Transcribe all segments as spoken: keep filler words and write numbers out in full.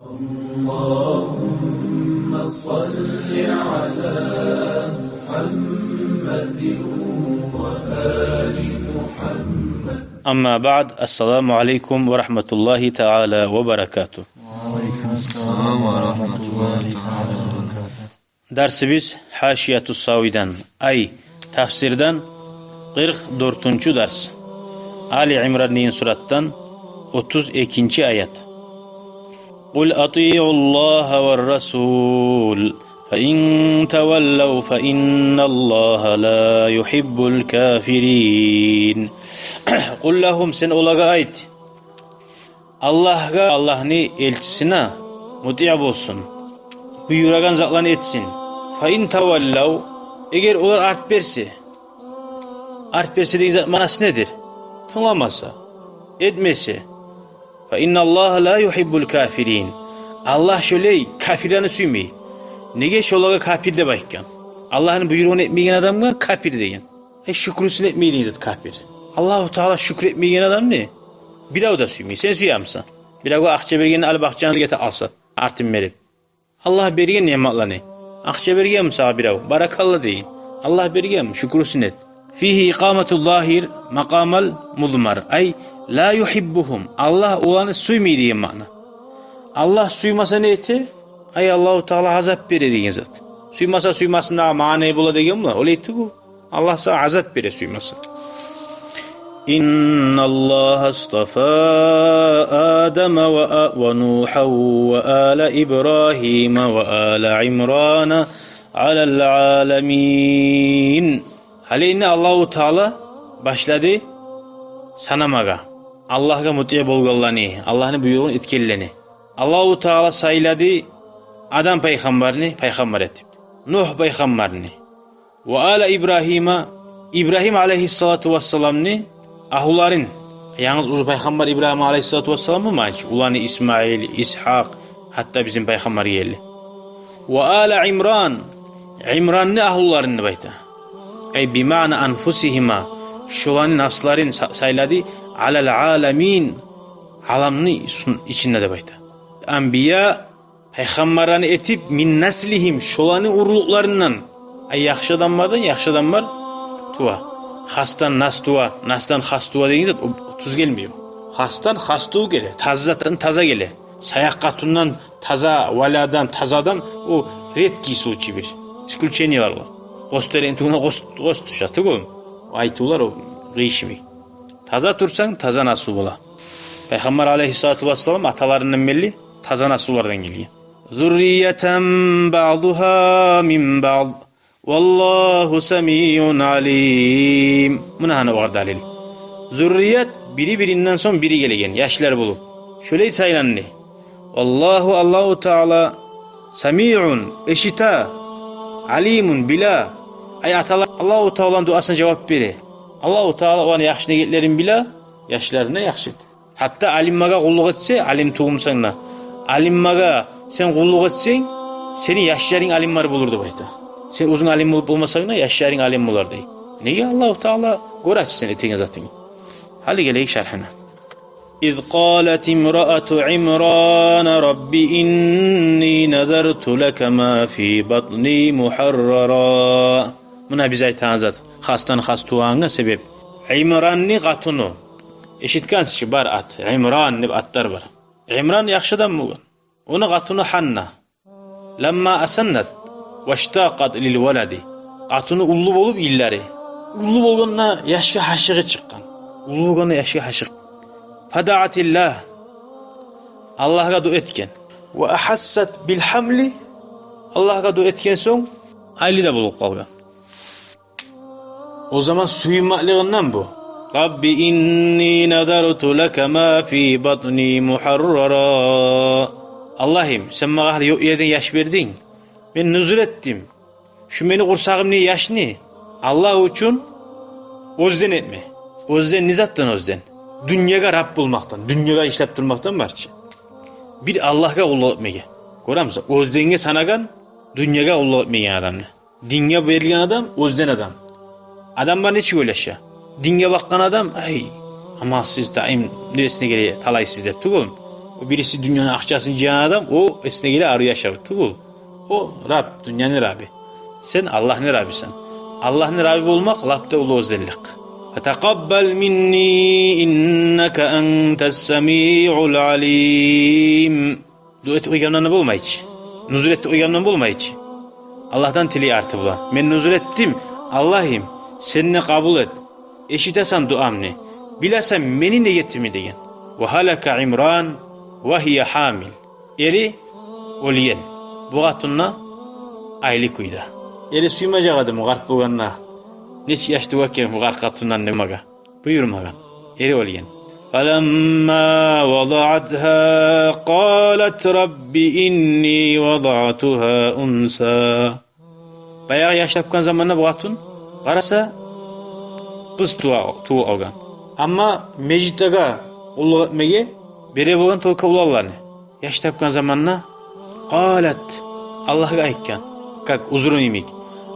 اللهم صل على محمد وآل محمد. أما بعد، السلام عليكم ورحمة الله تعالى وبركاته. وعليكم السلام ورحمة الله تعالى وبركاته. Дарсыбыз Гьашияту Савийден, ай, тафсирден, къыркъ дёртюнчю дарс. Али Имран деген суратдан, отуз экинчи аят. قل أطيعوا الله والرسول فإن تولوا فإن الله لا يحب الكافرين. قل لهم, сен олагъа айт, Аллагьгъа, Аллагьны элчисине мутиъ болсун, буюрагъан затланы этсин. فإن تولوا, эгер олар арт берсе. Арт берсе деген зат маънасы недир? Тынгламаса, этмесе. فإن الله لا يحب الكافرين. Аллагь шолай капирлени сюймей. Неге шолагъа капир деп айтгъан? Аллагьны буйругъун этмейген адамгъа капир деген. Э, шюкрюсюн этмейген зат капир. Аллагьу Таала шюкюр этмейген адамны бирев де сюймей. Сен сюемисен? Биревге акъча бергенде, алып акъчаны гете алса, артын берип. Аллагь берген ниъматланы. Акъча берген сагъа бирев, баракалла дейин. Аллагь берген, шюкрюсюн эт. فيه إقامة الظاهر مقام المضمر. Ай, لا يحبهم. Аллагь оланы сюймей деген маъна. Аллагь сюймесе не эте? Ай, Аллагьу Таала азап бере деген зат. Сюймесе, сюймесин дагъы маъна бола деген бола. Олай тюгюл. Аллагь сагъа азап бере сюймесе. إن الله اصطفى آدم وآ-، ونوحا وآل إبراهيم وآل عمران على العالمين. Гьали энни Аллагьу Таала башлады санамагъа Аллагьгъа мутиъ болгъанланы, Аллагьны буйругъун этгенлени. Аллагьу Таала сайлады Адам пайхаммарны пайхаммар этип, Нугь пайхаммарны, وآل إبراهيم, Ибрагьим алайгьиссалату вассаламны агьлюлерин. Янгыз оьзю пайхаммар Ибрагьим алайгьиссалату вассалам болмай чы, уланы Исмаил, Исгьакъ, гьатта бизин пайхаммар гелди. وآل عمران, Имранны агьлюлерин деп айта. Ай, بمعنى أنفسهما, шоланы нафсларын са-, сайлады, على العالمين, аламны ичинде деп айта. أنبياء, пайхаммарланы этип, من نسلهم, шоланы урлукъларындан. Ай, яхшы адамлардан яхшы адамлар тува. Хасдан нас тува, насдан хас тува деген зат о-, тюз гелмей о. Хасдан хас тувукъ геле, таза затдан таза геле. Саякъ къатундан таза, вали адам, таза адам, о редкий случай бир. Исключениялар бар. Къост терен тюгюне къост, къост тюше тюгюл. Айтывлар о къыйышмай. Таза турсанг, таза наслу бола. Пайхаммар алайгьиссалату вассалам аталарындан белли таза наслулардан гелген. ذرية بعضها من بعض والله سميع عليم. Муна гьана огъар далил. Зуррият бири-биринден сонг бири гелген, яшлар болуп. Шолай сайланды. والله, Аллагьу Таала, سميع, эшите, عليم, биле. Ай, аталар Аллагьу Тааланы дуасына жавап бере. Аллагьу Таала оланы яхшы негетлерин биле, яшларына яхшы эте. Гьатта алиммагъа къуллукъ этсе, алим тувгъан сонг да, алиммагъа сен къуллукъ этсенг, сени яшларынг алимлер болур деп айта. Сен оьзюнг алим болуп болмасанг да, яшларынг алим болар дей. Неге? Аллагьу Таала гёре чи сен этеген затынгны. Гьали гелейик шархына. إذ قالت امرأة عمران رب إني نذرت لك ما في بطني محررا. Муна биз айтагъан зат, хасдан хас тувгъангъа себеп. Имранны къатыны. Эшитгенсиз чи, бар ат. Имран деп атлар бар. Имран яхшы адам болгъан. Ону къатыны Гьанна. لما أسنت واشتاقت للولد. Къатыны уллу болуп йыллары. Уллу болгъанда яшгъа гьашыгъы чыкъгъан. Уллу болгъанда яшгъа гьашыкъ. فدعت الله. Аллагьгъа дуа этген. وأحست بالحمل. Аллагьгъа дуа этген сонг, айлы да болуп къалгъан. О заман сююнмеклигинден бу. رب إني نذرت لك ما في بطني محررا. Аллагьым, сен магъа гьали ёкъ ерден яш бердинг. Мен нузур этдим шу мени къурсагъымны яшны Аллагь учун оьзден этме. Оьзден, не затдан оьзден? Дюньягъа раб болмакъдан, дюньягъа ишлеп турмакъдан бар чы. Бир Аллагьгъа къуллукъ этмеге. Гёремисиз, оьзденге санагъан дюньягъа къуллукъ этмейген адамны. Динге берилген адам оьзден адам. Адамлар нечик ойлаша? Динге бакъгъан адам, ай, амалсыз, даим нересине геле талайсыз деп тюгюлмю? О бириси дюньяны акъчасын жыйгъан адам, о эсине геле арив яшав тюгюл. О Раб, дюньяны Раби. Сен Аллагьны Рабисен. Аллагьны Раби болмакъ лап да уллу оьзеллик. «Фатакъаббал минни иннака антас самиул алим». Дуа этип къойгъандан болмай чы. Нузул этип къойгъандан болмай чы. Аллагьдан тилей арты булан: «Мен нузул этдим, Аллагьым, сен де къабул эт. Эшитесен дуамны. Билесен мени ниетимни», – деген. «Ва гьалака Имран ва гьия гьамил». Эри оьлген. Бу къатын да айлы кюйде. Эри сюймежек эди бу къарт болгъанда. Нечик яш тувар экен бу къарт къатындан демеге. Буюрмагъан. Эри оьлген. «Фаламма вадаатгьа къалат: Рабби инни вадаатугьа унса». Баягъы яш тапгъан заманда бу къатын къараса, къыз тува, тувуп алгъан. Амма межитдеги къуллукъ этмеге бере болгъан только уланланы. Яш тапгъан заманда къалат, Аллагьгъа айтгъан, как узрун йимик: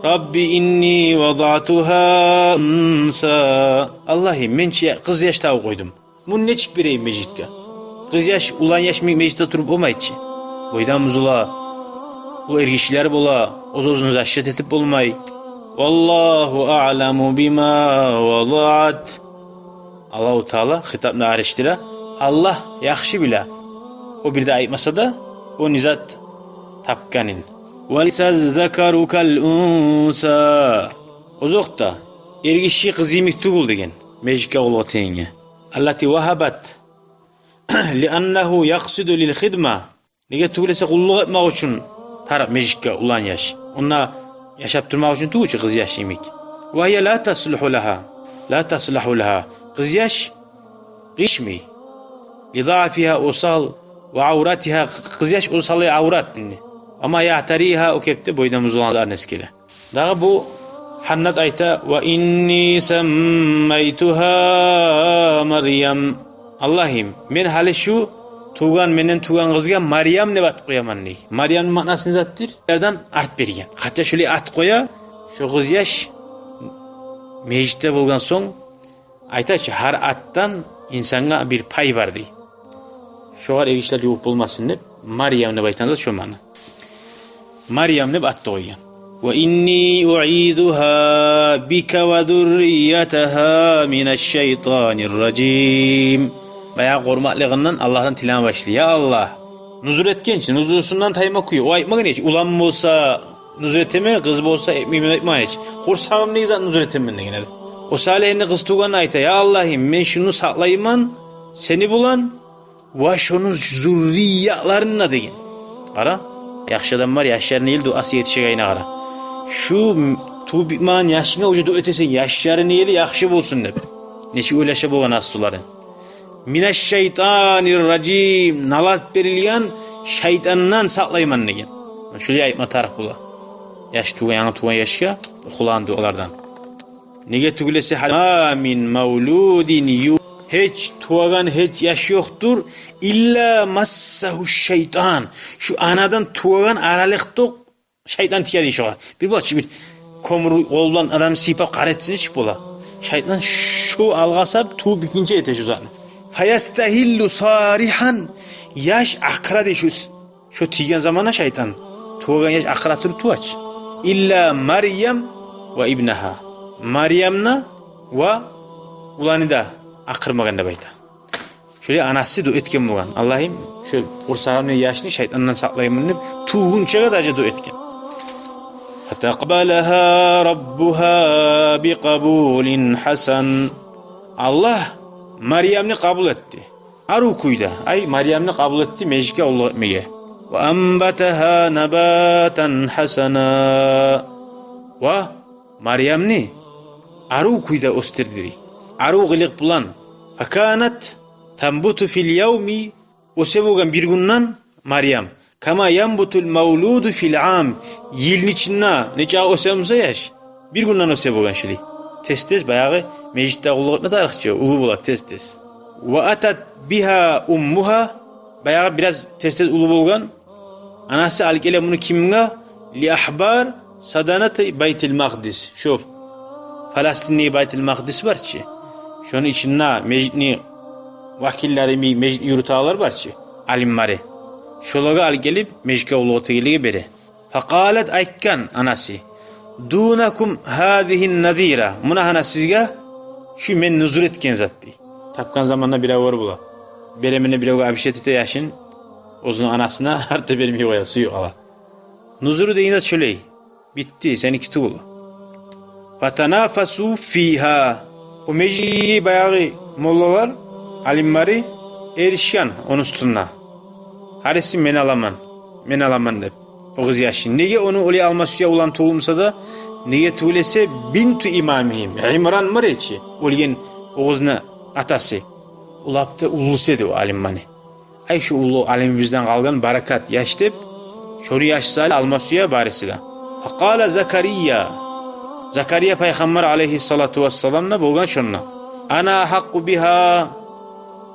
«Рабби инни вадаатугьа унса». Аллагьым, мен чи къыз яш тувуп къойдум. Муну нечик берейим межитге? Къыз яш, улан яш ме-, межитде туруп болмай чы. Бойдан бузула, о эргишилер бола, оьз-оьзюн защита этип болмай. «Валлагьу аъламу бима вадаат». Аллагьу Таала хитапны аришдире. Аллагь яхшы биле. О бир де айтмаса да, о не зат тапгъанын. «Ва лайса ззакару кал унса». Озокъда, эргиши къыз йимик тюгюл деген. Межитге къуллукъ этегенге. «Аллати вагьабат». «Лианнагьу якъсиду лил хидма». Неге тюгюл эсе къуллукъ этмек учун тарыкъ межитге улан яш. Онда яшап турмакъ учун тюгюл чю къыз яш йимик. «Ва гьия ла таслугьу лагьа». Ла таслугьу лагьа. Къыз яш къыйышмай. «Ли дагьфигьа», осал, «ва авратигьа», къыз яш осал, аврат дини. «Ва ма ягьтаригьа», о кепде бойдан бузулгъан зат эсгере. Дагъы бу Гьаннат айта: «Ва инни саммайтугьа Марьям». Аллагьым, мен гьали шу тувгъан, менден тувгъан къызгъа Марьям деп ат къояман, дей. Марьямны маънасы не затдыр? Ярдан арт берген. Къача шулай ат къоя, шо къыз яш межитде болгъан сонг, айта чы, гьар атдан инсангъа бир пай бар, дей. Шогъар эргишилер ювукъ болмасын деп, Марьям деп айтагъан зат шо маъна. Марьям деп ат да къойгъан. «Ва инни уъизугьа бика ва зурриятагьа минаш шайтанир ражим». Баягъы къоркъмакълыгъындан Аллагьдан тилеме башлай: «Я Аллагь», нузул этген чи, нузулсундан тайма кюй. О айтмагъан эди чи: «Улан болса, нузул этемен, къыз болса, этмеймен», айтмагъан эди чи. «Къурсагъымны зат нузул этемен», деген эди. О саялы энни къыз тувгъанда айта: «Я Аллагьым, мен шуну сакълайман сени булан ва шону зурриятларын да», деген. Къара, яхшы адам бар, яшларына ел дуасы етишегенине къара. Шу м-, тувуп битмеген яшынга уже дуа этесен, яшларына ели яхшы болсун деп. Нечик ойлаша болгъан аслулары. «Минаш шайтанир ражим», налат берилген шайтандан сакълайман деген. Шулай айтма тарыкъ бола. Яш тувгъан, янгы тувгъан яшгъа къылгъан дуалардан. Неге тюгюл эсе, гьали: «Ма мин мавлудин ю-», гьеч тувагъан гьеч яш ёкъдур, «илла массагьу шайтан». Шу анадан тувагъан аралыкъда шайтан тие дей шогъар. Бир бола чы, бир кёмюр къол булан адамны сыйпап къара этсе, нечик бола? Шайтан шо алгъасап, тувуп битгинче эте шу затны. «Фаястагьиллу саригьан», яш акъыра дей шу с-, шо тийген заманда шайтан. Тувагъан яш акъыра туруп тува чы. «Илла Марьям ва ибнагьа». Марьямны ва уланы да акъырмагъан деп айта. Шолай анасы дуа этген болгъан: «Аллагьым, шо къурсагъымны яшны шайтандан сакълайман», – деп, тувгъунчагъа даже дуа этген. «Фатакъбалагьа раббугьа бикъабулин гьасан». Аллагь Марьямны къабул этди. Арив кюйде, ай, Марьямны къабул этди межитге къуллукъ этмеге. «Ва анбатагьа набатан гьасана». Ва Марьямны арив кюйде оьсдюрдю. Арив къылыкъ булан. «Факанат танбуту фил явми», оьсе болгъан бир гюнден Марьям. «Кама янбутул мавлуду фил ам». Йылны ичинде нечакъы оьсе буса яш, бир гюнден оьсе болгъан шулай. Тез-тез, баягъы межитде къуллукъ этме тарыкъ чы, уллу бола тез-тез. «Ва атат бигьа уммугьа». Баягъы бираз тез-тез уллу болгъан. Анасы алып геле муну кимге? «Ли агьбар саданати Байтил Макъдис». Шо Фаластиндеги Байтил Макъдис бар чы. Шону ичинде межитни вакиллери, ме-, межитни юрютегенлер бар чы. алимлери. Шолагъа алып гелип, межитге къуллукъ этегенлеге бере. Факъалат, айтгъан анасы: «Дунакум гьазигьи назира, муна гьана сизге шу мен нузур этген зат», — дей. Тапгъан заманда биревлер бола, беремен деп биревге обещать эте яшын, оьзюню анасына, артда бермей къоя, сююп къала. Нузуру деген зат шолай. Битди, сеники тюгюл. Фатанафасу фигьа. О межитдеги баягъы моллалар, алимлери эришген ону уьстюнде. Гьариси: «Мен аламан, мен аламан», — деп. О къыз яшын. Неге ону олай алма сюе, улан тюгюл буса да, неге тюгюл эсе, бинту имамигьим, Имран бар эди чи, оьлген о къызны атасы. О лап да уллусу эди о алимлени. Ай, шу уллу алимибизден къалгъан баракат яш деп, шону яшысы алма сюе бариси де. Факъала Закария. Закария пайхаммар алайгьиссалату вассалам да болгъан шонда: «Ана агьакъкъу бигьа,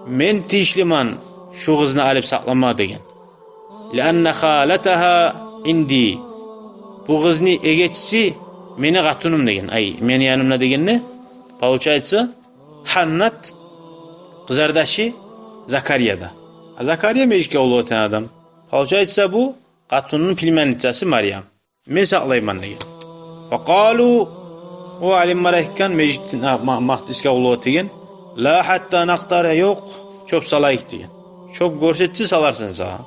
мен тийишлимен шу къызны алып сакъламагъа», — деген. «Лианна халатагьа инди. Бу къызны эгечиси мени къатыным», — деген. Ай, мени янымда дегенде, получается, Гьаннат къызардашы Закария да. А Закария межитге къуллукъ этеген адам. Получается, бу къатынны племянницасы Марьям. «Мен сакълайман», — деген. Факъалу, о алимлер айтгъан, межитни, ма-, ма-, махдисге къуллукъ этеген: «Ла гьатта накътара, ёкъ, чёп салайыкъ», — деген. Чёп гёрсетсе, саларсан сагъа.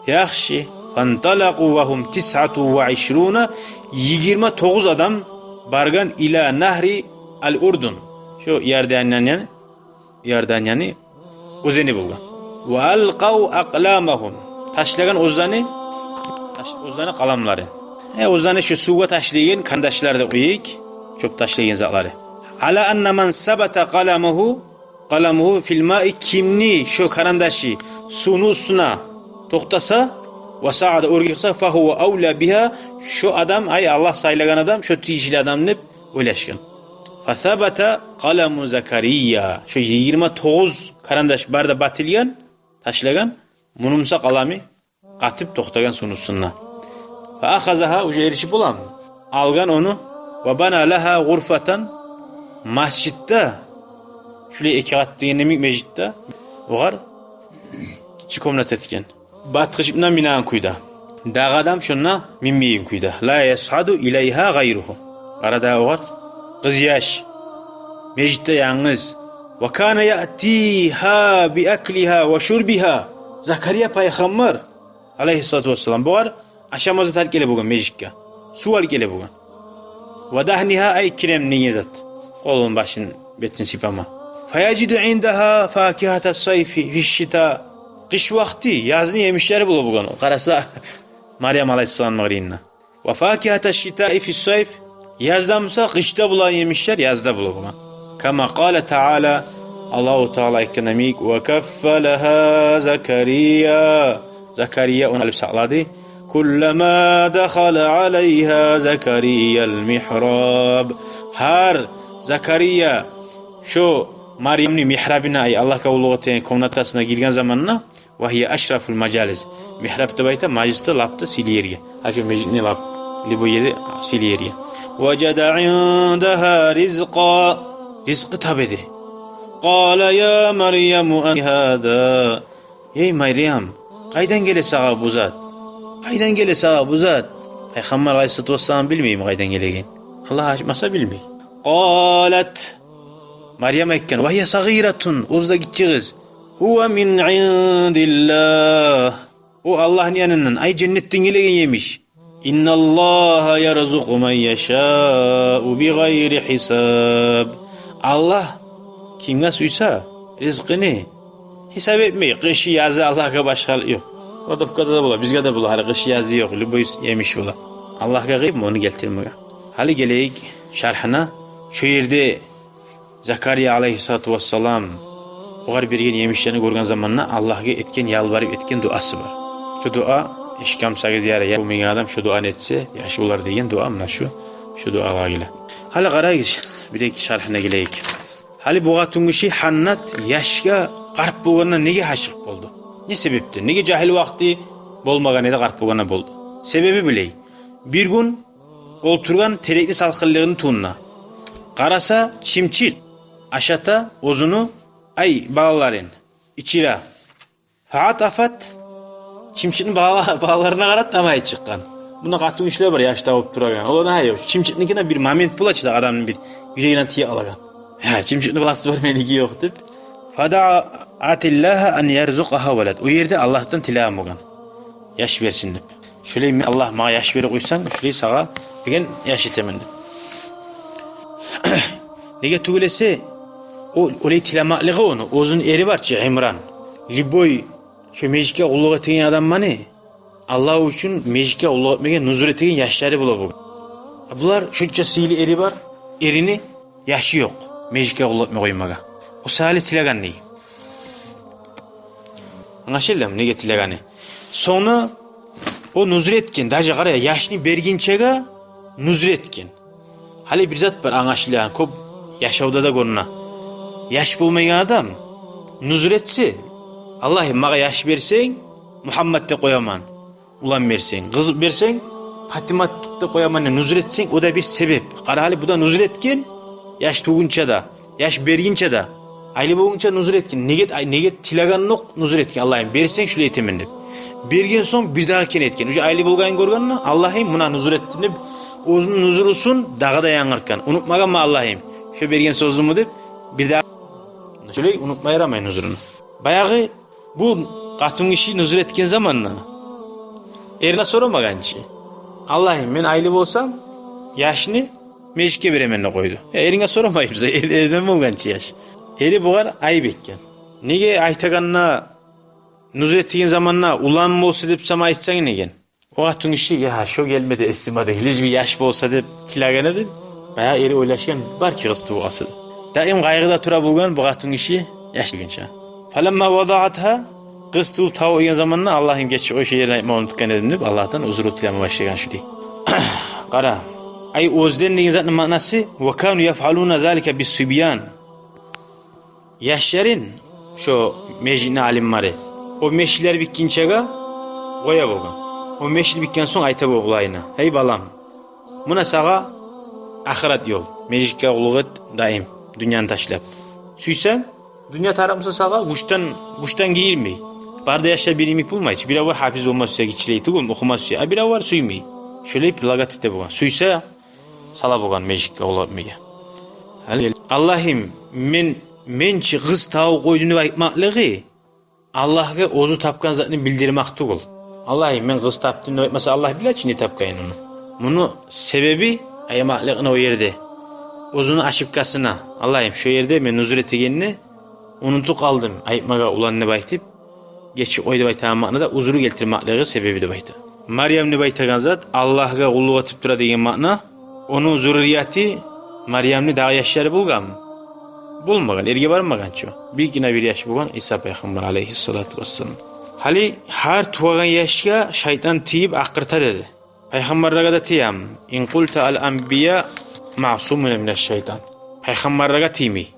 Яхшы. Фанталакъу ва гьум тисъату ва ишруна, йигирма тогъуз адам баргъан, ила нагьри ал-Урдун. Шо Иорданияны, Иорданияны оьзени болгъан. Ва алкъав акъламагьум. Ташлагъан оьзлени, таш-, оьзлени къаламларын. Э, оьзлени шо сувгъа ташлайгъан къарамдашлар да къояйыкъ, чёп ташлайгъан затлары. Ала анна ман сабата къаламугьу, къаламугьу фил маи, кимни шо къарамдашы сувну уьстюне токътаса, ва саъада, оьрге чыкъса, фагьува авла бигьа, шо адам, ай, Аллагь сайлагъан адам, шо тийишли адам деп ойлашгъан. Фасабата къаламу Закария. Шо йигирма тогъуз къарамдаш бары да батылгъан, ташлагъан, муну буса къаламы къатып токътагъан сувну уьстюнде. Фаахазагьа, уже эришип боламы? Алгъан ону. Ва бана лагьа гъурфатан, межитде, шулай эки къат деген йимик межитде, огъар гиччи комната этген. Батгъыч булан минеген кюйде. Дагъы адам шонда минмейген кюйде. Ла ясъаду илайгьа гъайругьу. Арада огъар къыз яш. Межитде янгыз. Ва кана яътигьа би аклигьа ва шурбигьа. Закария пайхаммар алайгьиссалату вассалам бугъар ашама зат алып геле болгъан межитге. Сув алып геле болгъан. Ва дагьнигьа, ай, кирем деген зат. Къолун, башын, бетин сыпама. Фаяжиду индагьа факигьата сайфи фиш-шита. Къыш вакъти язны емишлери бола болгъан. Къараса, Марьям алайгьиссаламны къырыйында. Ва факигьата шитаи фис-сайф. Язда буса, къышда болагъан емишлер язда бола болгъан. Кама къала таала, Аллагьу Таала айтгъан йимик: «Ва каффалагьа Закария». Закария ону алып сакълады. «Куллама дахала алайгьа Закария ал-михраб». Гьар Закария шо Марьямны михрабына, ай, Аллагьгъа къуллукъ этеген комнатасына гирген заманда, «Ва гьия ашрафул мажалис». Михраб деп айта мажлисде лап да сыйлы ерге. Гьа, шо межитни лап, любой ерде сыйлы ерге. «Важада индагьа ризкъа». Ризкъы таба эди. «Къала я Марьяму анна гьаза». «Эй Марьям, къайдан геле сагъа бу зат? Къайдан геле сагъа бу зат?» Пайхаммар алайгьиссалату вассалам билмейми къайдан гелегенин? Аллагь ачмаса, билмей. «Къалат». Марьям айтгъан: «Ва гьия сагъиратун», оьзю де гиччи къыз. «Гьува мин индиллагь». О Аллагьны янындан, ай, женнетден гелеген емиш. «Инналлагьа ярзукъу ман яшау бигъайри гьисаб». Аллагь кимге сюйсе ризкъыны гьисап этмей. Къышы, язы Аллагьгъа башгъалыкъ ёкъ. Кладовкада да бола, бизге де бола, гьали къышы, язы ёкъ, любой емиш бола. Аллагьгъа къыйынмы ону гелтирмеге? Гьали гелейик шархына. Шо ерде Закария алайгьиссалату вассалам огъар берген емишлени гёрген заманда Аллагьгъа этген, ялбарып этген дуасы бар. Шу дуа, эшитген бусагъыз, яра, яш болмайгъан адам шу дуаны этсе, яхшы болар деген дуа, муна шу, шу дуагъа геле. Гьали къарайыкъ, бир-эки шархына гелейик. Гьали бу къатынгиши Гьаннат яшгъа къарп болгъанда неге гьашыкъ болду? Не себепден? Неге жагьил вакъти болмагъан эди, къарп болгъанда болду? Себеби булай. Бир гюн олтургъан терекни салкъынлыгъыны тюбюнде, къараса, чымчыкъ ашата оьзюню, ай, балаларын, ичире. Фаатафат Чымчыкъны бала-, балаларына къарап да май чыкъгъан. Мунда къатынгишилер бар, яш тавуп турагъан. Олар да, гьа, ёкъ, чымчыкъныкине бир момент бола чы да, адамны бир юрегине тие алагъан. Гьа, чымчыкъны баласы бар, меники ёкъ деп. Фадаатиллагьа ан ярзукъагьа валад. О ерде Аллагьдан тилеген болгъан, яш берсин деп. Шолай, мен, Аллагь, магъа яш берип къойсанг, шолай сагъа деген яш этемен деп. Неге тюгюл эсе, о олай тилемеклиги ону, оьзюню эри бар чы, Имран. Любой шо межитге къуллукъ этеген адамланы, Аллагь учун межитге къуллукъ этмеге нузур этеген яшлары бола болгъан. А булар шонча сыйлы эри бар, эрини яшы ёкъ межитге къуллукъ этме къоймагъа. О саялы тилеген дей. Англашылдымы неге тилегени? Сонг о нузур этген, даже къара, яшны бергинчеге нузур этген. Гьали бир зат бар, англашылгъан, кёп яшавда да гёрюне. Яш болмайгъан адам нузур этсе, Аллагьым, магъа яш берсенг, Мухаммад деп къояман, улан берсенг, къыз берсенг, Патимат деп къояман деп нузур этсенг, о да бир себеп. Къара гьали, бу да нузур этген, яш тувгъунча да, яш бергинче де, айлы болгъунча нузур этген. Неге, ай, неге тилегенокъ, нузур этген, Аллагьым, берсенг, шулай этемен деп. Берген сонг бирдагъы керен этген. Уже айлы болгъанын гёргенде, Аллагьым, муна нузур этдим деп, оьзюню нузурусун дагъы да янгыртгъан. Унутмагъанман, Аллагьым, шо берген сёзюмню деп, бирдагъы. Шолай унутма ярамай нузуруну. Баягъы бу къатынгиши нузур этген заманда эрине сорамагъан чы: «Аллагьым, мен айлы болсам, яшны межитге беремен», — деп къойду. Я, эринге сорамай буса, эр-, эрден болгъан чы яш. Эри бугъар айып этген. Неге айтагъанда, нузур этеген заманда «улан болса» деп сама айтсанг деген. О къатынгиши: «Я, шо гелмеди эсиме», — деген. «Лишь бы яш болса», — деп тилеген эди. Баягъы эри ойлашгъан, балики, къыз тувгъасы. Даим къайгъыда тура болгъан бу къатынгиши яш тувгъунча. Фаламма вадаатгьа, къыз тувуп тавуп гелген заманда: «Аллагьым, гечип къой, шо ерин айтма унутгъан эдим», — деп, Аллагьдан узру тилеме башлагъан шулай. Къара, ай оьзден деген затны маънасы: «Ва кану яфъалуна залика бис-сибьян». Яшларын шо межитни алимлери о межитлер битгинчеге къоя болгъан. О межит битген сонг айта болгъан уланына: «Гьей, балам, муна сагъа ахырат ёл. Межитге къуллукъ эт даим, дюньяны ташлап. Сюйсенг, дюнья тарыкъ буса сагъа, гючден, гючден гийирмей. Бары да яшлар бир йимик болмай чы. Бирев бар, гьапиз болма сюе, гиччилей тюгюл, охума сюе. А бирев бар, сюймей». Шолай предлагать эте болгъан. Сюйсе, сала болгъан межитге къуллукъ этмеге. Гьали, Аллагьым, мен, мен чи къыз тавуп къойдум деп айтмакълыгъы Аллагьгъа оьзю тапгъан затны билдирмек тюгюл. «Аллагьым, мен къыз тапдым» деп айтмаса, Аллагь биле чи не тапгъанын ону. Муну себеби айтмакълыгъына о ерде, оьзюню ошибкасына: «Аллагьым, шо ерде мен нузур этегенни унутуп къалдым айтмагъа улан», — деп айтып, «гечип къой» деп айтагъан маънада, узру гелтирмакълыгъы себеби деп айта. Марьям деп айтагъан зат Аллагьгъа къуллукъ этип тура деген маъна. Ону зуррияты, Марьямны дагъы яшлары болгъанмы? Болмагъан, эрге бармагъан чы. Биргине бир яш болгъан, Иса пайхаммар алейгьиссалату вассалам. Гьали гьар тувагъан яшгъа шайтан тийип акъырта деди. Пайхаммарлагъа да тиеми? «Ин къулта ал-анбия маъсумуна минаш-шайтан». Пайхаммарлагъа тиймей.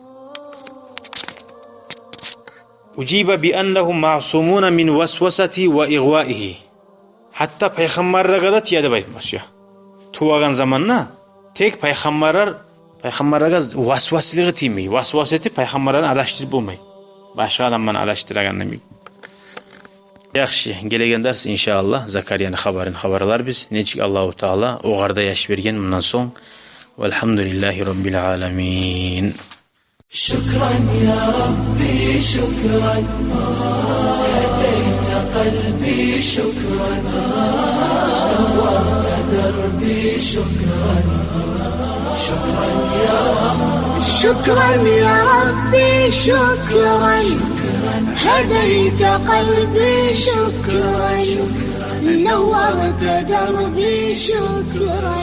«Ужиба би аннагьум маъсумуна мин васвасати ва игъваигьи». Гьатта пайхаммарлагъа да тие деп айтмас я. Тувагъан заманда тек пайхаммарлар, пайхаммарлагъа васвасылыгъы тиймей. Васвас этип, пайхаммарланы адашдырып болмай. Башгъа адамланы адашдырагъандан бек. Яхшы, гелеген дарс, иншааллагь, Закарияны хабарын хабарларбыз. Нечик Аллагьу Таала огъар да яш берген мундан сонг. Валгьамдулиллагьи раббил аламин. شكرا يا ربي، شكرا. هديت قلبي، شكرا. نورت دربي، شكرا. شكرا يا رب. شكرا يا ربي، شكرا. هديت قلبي، شكرا. نورت دربي، شكرا.